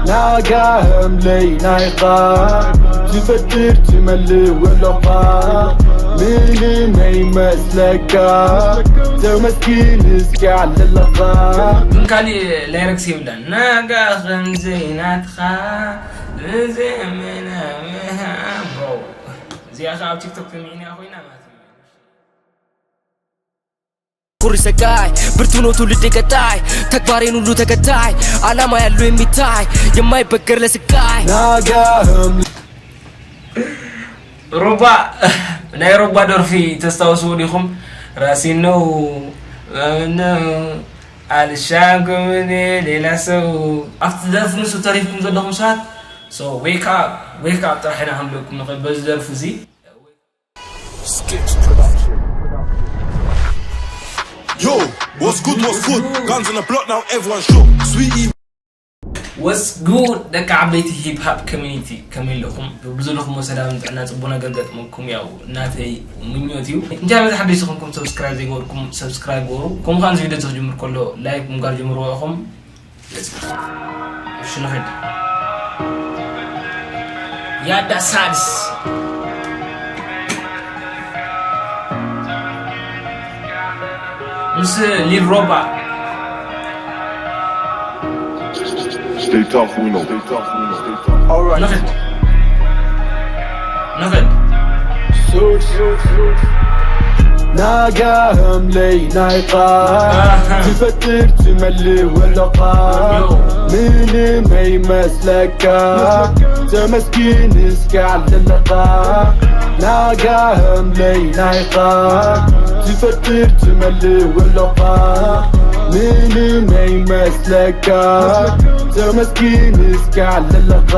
ናጋ እምለይ ናይኻ ትፈጥር ትመልእ ወሎኻ ምንም ኣይመስለካ ተመስኪን እስኪ ኣለለኻ ግን ካሊእ ላይረክስ የብላን ናጋ ከምዘይ ናትኻ ብዘመናዊ ሃቦ እዚኣ ከ ኣብ ቲክቶክ ተሚዕና ኮይና ማለት እዩ ኩሪ ሰቃይ ብርቱ ነው ትውልድ ቀጣይ ተግባሬን ሁሉ ተከታይ አላማ ያለው የሚታይ የማይበገር ለስቃይ ናጋህም ሩባ ናይ ሩባ ደርፊ ተስታውስዎ ዲኹም ራሲን ነው ነው አልሻንኩም እኔ ሌላ ሰው ኣብቲ ደርፊ ንሱ ተሪፍኩም ዘለኹም ሰባት so wake up wake up ጥራሕ ኢና ክንብለኩም ንኽእል በዚ ደርፊ እዚ Yo, what's good, what's good? Guns in the block now, everyone shook. Sweetie. What's good ደቂ ዓበይቲ ሂፕ ሃፕ ኮሚኒቲ ከመይ ኣለኹም ብዝለኹም ሰላም ጥዕና ፅቡቅ ነገር ገጥመኩም ያው እናተይ ምኞት እዩ እንታይ በዚ ሓደሽ ዝኾንኩም ሰብስክራይብ ዘይገበርኩም ሰብስክራይብ ገበሩ ከምኡ ከዓ እዚ ቪድዮ ዝጅምር ከሎ ላይክ ምግባር ጀምርዎ ኢኹም እሺ ንኸይድ ያዳ ሳድስ ምስ ሊል ሮባ Stay tough, we know. Stay tough, we know. Stay tough. Alright. ንኸድ ንኸድ ናጋህም ለይ ናይኻ ትፈጥር ትመልእ ወለኻ ምንም ኣይመስለካ ተመስኪን እስኪ ኣለለኻ ናጋህም ለይ ናይኻ ትፈጥር ትመልእ ወለኻ ምንም ኣይመስለካ ተመስኪን እስኪ ኣለለኻ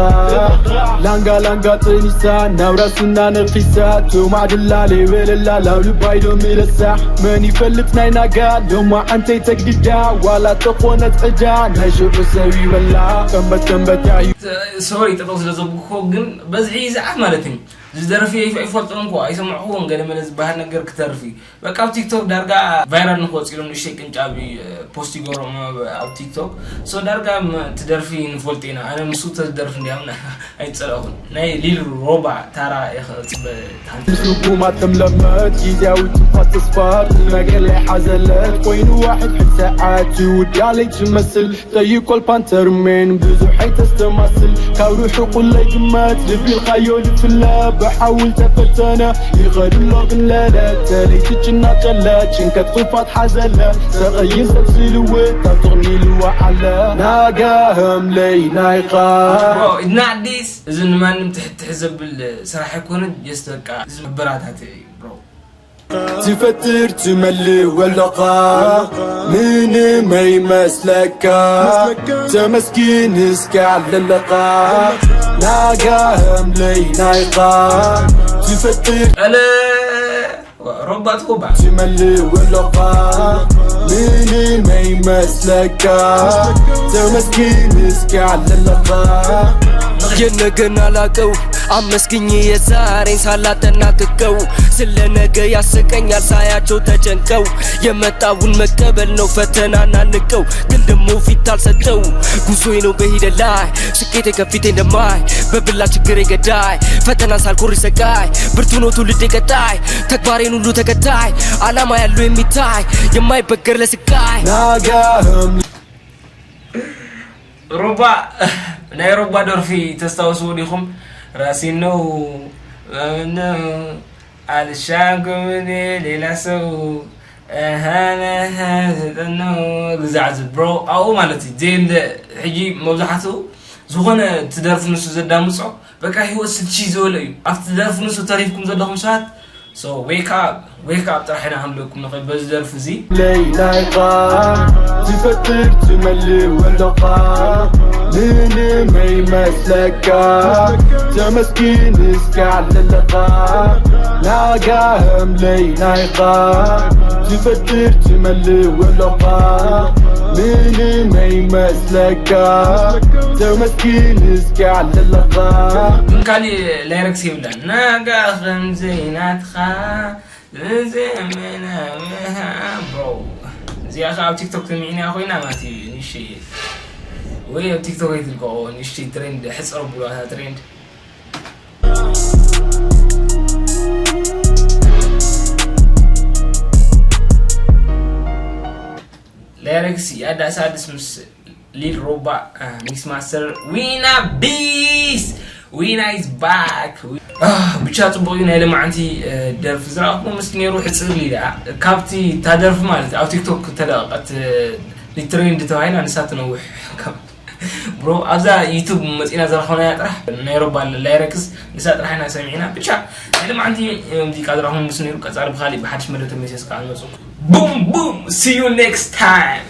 ላንጋ ላንጋ ጠኒሳ ናብ ራስና ነኺሳ ቶማዕ ድላሌ በለላ ላብ ልባይ ዶ ምረሳ መን ይፈልጥ ናይ ናጋ ሎማ ዓንተይ ተግድዳ ዋላ ተኾነት ዕዳ ናይ ሽዑ ሰብ ይበላ ቀንበት ቀንበት ያዩ ሶሪ ጥቅም ስለዘብኩ ግን በዝሒ ይዝዓፍ ማለት እዩ ዝደርፊ ይፈልጦም እኮ ኣይሰምዕኹዎን ገለ መለ ዝበሃል ነገር ክተርፊ በቃ ኣብ ቲክቶክ ዳርጋ ቫይራል ንክወፅ ኢሎም ንእሽተይ ቅንጫቢ ፖስት ይገብሮም ኣብ ቲክቶክ ሶ ዳርጋ ትደርፊ ንፈልጥ ኢና ኣነ ምስ ተዝደርፍ እንዲያም ኣይፀላኹን ናይ ሊል ሮባ ታራ እየ ክፅበ ስጉማት ተምለመት ጊዜያዊ ጥፋት ተስፋ ቁምነገር ላይ ሓዘለት ኮይኑ ዋሕድ ሕድ ሰዓት ይውዳለይ ትመስል ጠይቆል ፓንተርሜን ብዙሕ ኣይተስተማስል ካብ ርሑቁ ለይግመት ልቢልካዮ ልፍለ ብሓውል ተፈተነ ይኸድሎ ግን ለለት ተለይትጭና ጨለ ጭንቀት ክፋት ሓዘለ ተቐይር ሰብ ዝልውጥ ካብ ጥቕሚ ልዋዓለ ናጋህም ለይ ናይኻ ኢድና ኣዲስ እዚ ንማንም ትሕትሕ ዘብል ስራሕ ኣይኮነ ጀስት በቃ እዚ መበራታት እዩ ብሮ ትፈጥር ትመልእ ወለኻ ምንም ኣይመስለካ ተመስኪን እስኪ ኣለለኻ ናጋህም ለይ ናይኻ ትፈጥር ቀለ ሮባት ሮባ ትመልእ ወለኻ ምንም ኣይመስለካ ተመስኪን እስኪ ኣለለኻ የነገን አላቀው አመስግኝ የዛሬን ሳላጠናቅቀው ስለ ነገ ያስቀኛል ሳያቸው ተጨንቀው የመጣውን መቀበል ነው ፈተና ናንቀው ግን ደሞ ፊት አልሰጠው ጉዞዬ ነው በሂደት ላይ ስኬቴ ከፊቴ እንደማይ በብላ ችግሬ ገዳይ ፈተና ሳልኮሪ ሰቃይ ብርቱ ነው ትውልድ ቀጣይ ተግባሬን ሁሉ ተከታይ አላማ ያለው የሚታይ የማይበገር ለስቃይ ናጋህም ሮባ ናይ ሮባ ደርፊ ተስታውስዎ ዲኹም ራሲን ነው ነው አልሻንኩም እኔ ሌላ ሰው ነው ግዛዕ ዝብሮ ኣብኡ ማለት እዩ ዘየለ ሕጂ መብዛሕትኡ ዝኾነ ትደርፊ ንሱ ዘዳምፆ በቃ ህይወት ስልቺ ዝበለ እዩ ኣብቲ ትደርፊ ንሱ ተሪፍኩም ዘለኹም ሰባት so wake up wake up ጥራሕ ኢና ክንብለኩም ንኽእል በዚ ደርፊ እዚ ለይላይኻ ትፈጥር ትመልእ ወለኻ ምንም ኣይመስለካ ተመስኪን እስኪ ኣለለኻ ናጋህም ለይላይኻ ትፈጥር ትመልእ ወለኻ ምንም ኣይመስለካ ተመስኪን እስኪ ኣለለኻ ግን ካሊእ ላይረክስ የብላን ናጋ ከምዘይ ናትኻ ዘመናዊ bro እዚኣ ከ ኣብ ቲክቶክ ተሚዕና ኮይና ማለት እዩ ንሸየ ወይ ኣብ ቲክቶክ ኣይትልቀቆ ንእሽተይ ትሬንድ ሕፀር ብሎ እታ ትሬንድ። ላይረክስ የኣዳስ ኣድስ ምስ ሊል ሮባ ሚክስ ማስተር ዊና ቢስ ዊና is back። ብቻ ፅቡቅ እዩ። ናይ ለማዓንቲ ደርፊ ዝረኣኹ ምስ ነይሩ ሕፅር ኢላ ካብቲ ታደርፊ ማለት ኣብ ቲክቶክ ተለቀቀት ትሬንድ ተባሂላ ንሳ ትነውሕ። ብሮ ኣብዛ ዩቱብ መፂና ዝረኸብናያ ጥራሕ ናይ ሮባ ላይረክስ ንሳ ጥራሕ ኢና ሰሚዕና። ብቻ ናይ ለማዓንቲ ሙዚቃ ዝረኸቡ ምስ ነይሩ ቀፃሊ ብካሊእ ብሓድሽ መደብ ተመልሰ ከዓ ንመፁ። Boom boom, see you next time.